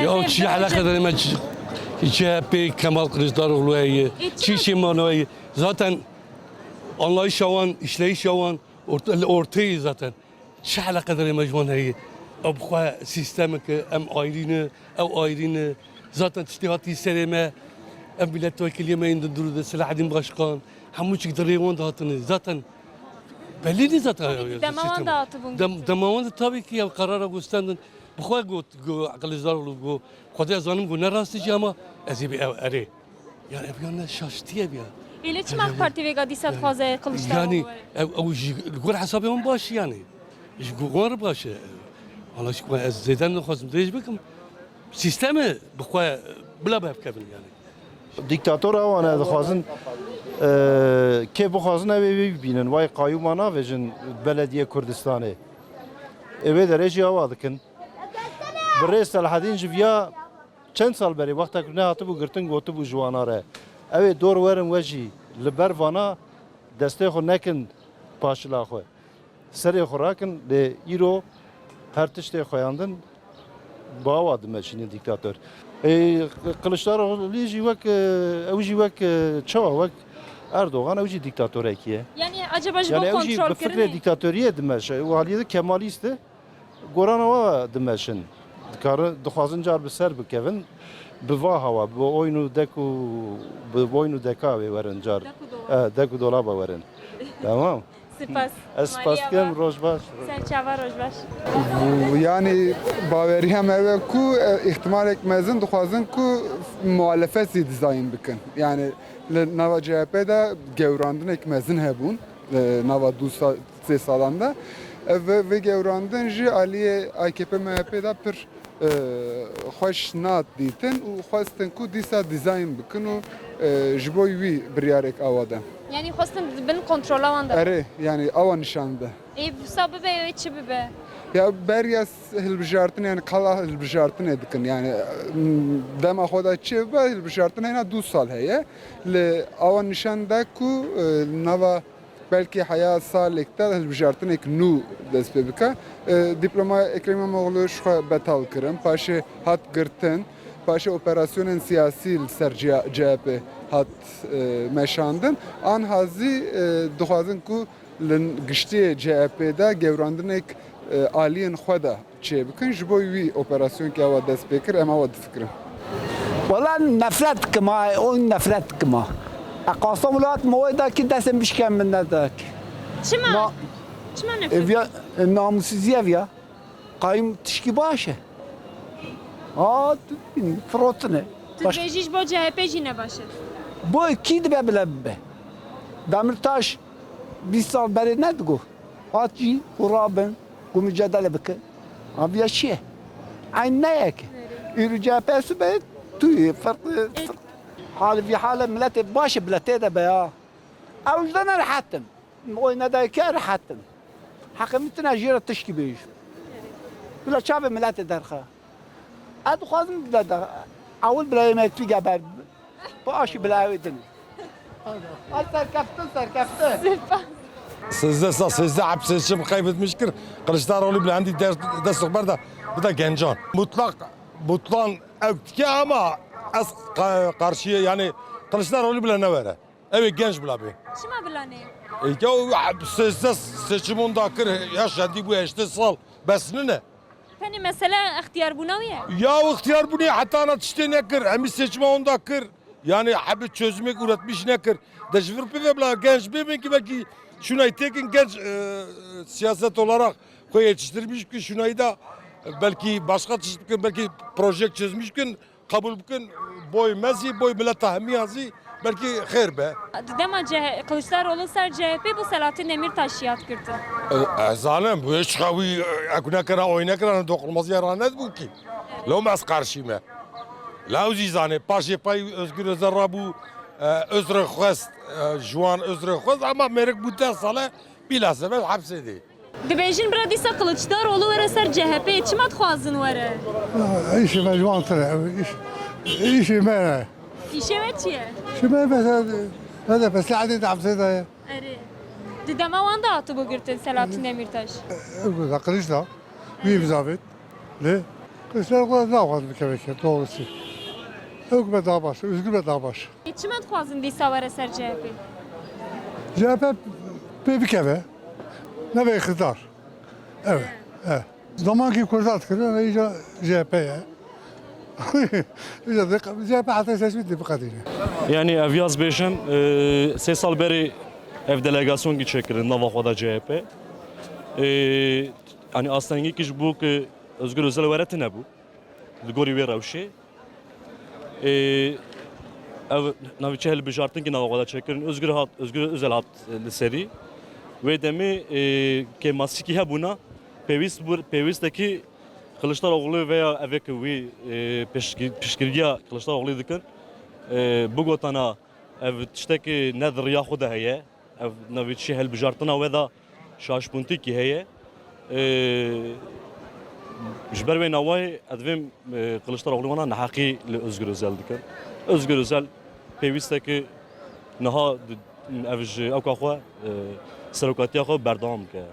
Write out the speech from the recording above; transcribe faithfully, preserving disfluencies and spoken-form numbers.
Ya çi eleqe dere me çi, çi hep Kemal Kılıçdaroğlu heye, çi Şêmano heye. Zaten anlayışa wan, işleyişa wan orta, ortayê zaten. Çi eleqe dere me ji wan heye. Ew bi xwe sîstemeke em ayrî ne, ew ayrî ne. Zaten tiştê hatî serê me, ev milletvekiliyê me yên di dûr de Selahaddin Başkan, hemû çik di rê wan de hatine. Zaten belli ne zaten. Dema wan de hatibûn. Dem-, dema wan de tabii ki ya karara gostendin. Bi xwe got, got Kılıçdaroğlu got, Xwedê ez zanim got ne rastî jî ama ez ê bi ev erê. Yani ev ya ne şaştiye ya. Ê lê çima AK Partî vêga dîsa dixwaze Kılıçdaroğlu were? Yani ev, ew jî li gor hesabê wan baş yani. Ji wan re baş e. Valla ji ez zêde nexwazim dirêj bikim. Sîstemê bi xwe bila bi hev kevin yani. Dîktator ewan e dixwazin, e, kê bixwazin ew ê wî bibînin. Way qayûma navêjin belediyê Kurdistanê. Ê wê derê jî awa dikin. Birêz Selahedîn ji viya çend sal berê wexta ku nehatibû girtin gotibû ji wana re. Ew ê dor werin we jî li ber vana destê xwe nekin paşila xwe. Serê xwe rakin lê îro her tiştê xweyandin bi awa dimeşîne dîktator. Ê, Kılıçdaroğlu jî wek, e, ew jî wek, e, çawa wek Erdogan ew jî dîktatorekî ye. Yani acaba ji bo kontrolkirinê? Yani ew jî bi fikrê dîktatoriyê dimeşe. Û aliyê de Kemalîst e. Gorana wa dimeşin. Dikarin, dixwazin car bi ser bikevin. Bi va hawa, bi oyn û dek û, bi oyn û deka wê werin car. Dek û dolaba. E, dek û dolaba werin. Tamam. Spas. Ez spas dikim, roj baş. Ser çava, roj baş. Yani baweriya me ew e ku, e, îhtimalek mezin dixwazin ku muhalefet zî dizayn bikin. Yani li nava C H P de gewrandinek mezin hebûn, e, nava du sa-, sê salan de. Ev vê, vê gewrandin jî aliyê A K P M H P de pir, e, xweş nat dîtin û xwestin ku dîsa dizayn bikin û, e, ji bo wî biryarek awa de. Yani xwestin bin kontrola wan de. Erê, yani awa nîşan de. Ê wisa bibe, ê çi bibe? Ya beriya s-, hilbijartin, yani qala hilbijartinê dikin. Yani, m, dema xwe de çi bibe, hilbijartin hena du sal heye. Li awa nîşan de ku, e, nava belkî heya salek de hilbijartinek nû dest pê bike. E, dîploma Ekrem İmamoğlu ji xwe betal kirin. Paşê hat girtin. Paşê operasyonên siyasî li ser C-, C H P hat, e, meşandin. Anha zî, e, dixwazin ku li giştiyê C H P de gewrandinek, e, aliyên xwe de çêbikin. Ji bo wî operasyoneke awa dest pê kir, em awa difikirin. Wela nefret dikim ha, o nefret dikim ha. E, qasam welat me wê dakî destên bişken min nedakî. Çima? Na-, Çima nefret? Ev ya, e, namusiziye ev ya. Qayûm tişkî baş e. Ha, tu bînî, firotine. Tu dibêjî ji bo C H P jî ne baş e. Bo kî dibe bile bibe. Demirtaş bîst sal berê nedigot. Hat jî hûra bin, ku mucadele bike. Aviya çi ye? Eyn ne yek. Îro C H P sibe tu yê, firq, firq. Hal vî hale miletê baş e, bile tê de be ya. Ew ji de ne rehet in. Oy nedayê ke rehet in. Heqê min tune jê re tişkî bêjim. Bila çavê miletê derxe. Ez dixwazim bila de, ewil bila yemekçî geber. Paşî bila ew ê din. Ay serkeftin, serkeftin. Sêzdeh sal, sêzdeh hepsê çi kaybetmiş kir. Kılıçdaroğlu bile hendî dest, dest xwe berda, bida gencan. Mutlak, mutlan ew dike ama ez ka-, karşıya, yani Kılıçdaroğlu bile ne were. Ew ê genç bila bê. Çima bila nê? E, ya, sêzdeh seçim onda kir, yaş hendî bû heştê sal, bes nine. Tenê mesele extiyarbûna wî ye? Ya, extiyarbûnê heta ana tiştê nekir, hemî seçima onda kir. Yani, hebe çözümek üretmiş nekir. De ji vir pê ve bila genç bê, belki, belki şunay tekin genç, e, siyaset olarak koy yetiştirmiş ki şunayı da, e, belki başka tişt, belki proje çözmüş ki, qebûl bikin, boy me zî, boy mileta hemiyan zî belkî xêr be. Di dema C H, Kılıçdaroğlu ser C H P bû, Selahattin Demirtaş şiyat girtin. E, ez zanim, bu hiç xewî, e, eku nekira, oy nekira, dokunulmazlığa ranedibû ki. Lewm ez karşî me. Lew zî zanê, paşê pay Özgür Özel rabû, e, Özrexwest, e, Juan Özrexwest, ama mêrik bû deh sale, bîla sebeb hepsê dê. Dibêjin bira dîsa Kılıçdaroğlu were ser C H P, çima dixwazin were? Îşê me ji wan tune, îş, îşê me ne. Îşê we çi ye? Îşê me mesela, H D P, Selahattin de hepsê de ye. Erê. Di dema wan de hatibû girtin Selahattin Demirtaş? Ew da Kılıç da, wî bizavêt. Lê Kişiler kolay daha fazla bir kere doğrusu. Hükümet daha baş, Özgür Bey daha baş. Çima dixwazin dîsa were ser C H P? C H P pê bikeve. Ne be iktidar. Evet. Evet. Zaman ki Kurdat kırın, iyice C H P ya. İyice de C H P hatta seçmedi bu kadar. Yanî ev yaz bêjim, e, sê sal berî ev delegasyon ki çêkirin nava xwe de C H P. E, yanî astengî ki ji bo ki Özgür Özel were tine bû. Li gorî wê rewşê. E, ev navî çi hilbijartin ki nava xwe de çêkirin. Özgür hat, Özgür Özel hat, e, li serî. Wê demê, e, kêmasîkî hebûna, pêwîst bû, pêwîstekî Kılıçdaroğlu veya evê ki wî, e, piştgir-, piştgiriya Kılıçdaroğlu dikin, e, bigotana ev tiştekî ne di riya xwe de heye, ev navî çi hilbijartina we de şaşbûntîkî heye. E, ji ber wê navayê ez divêm, e, Kılıçdaroğlu wana neheqî li Özgür Özel dikin. Özgür Özel pêwîstekî niha di-, ev ji ewka xwe, e, serokatiya xwe berdewam bike.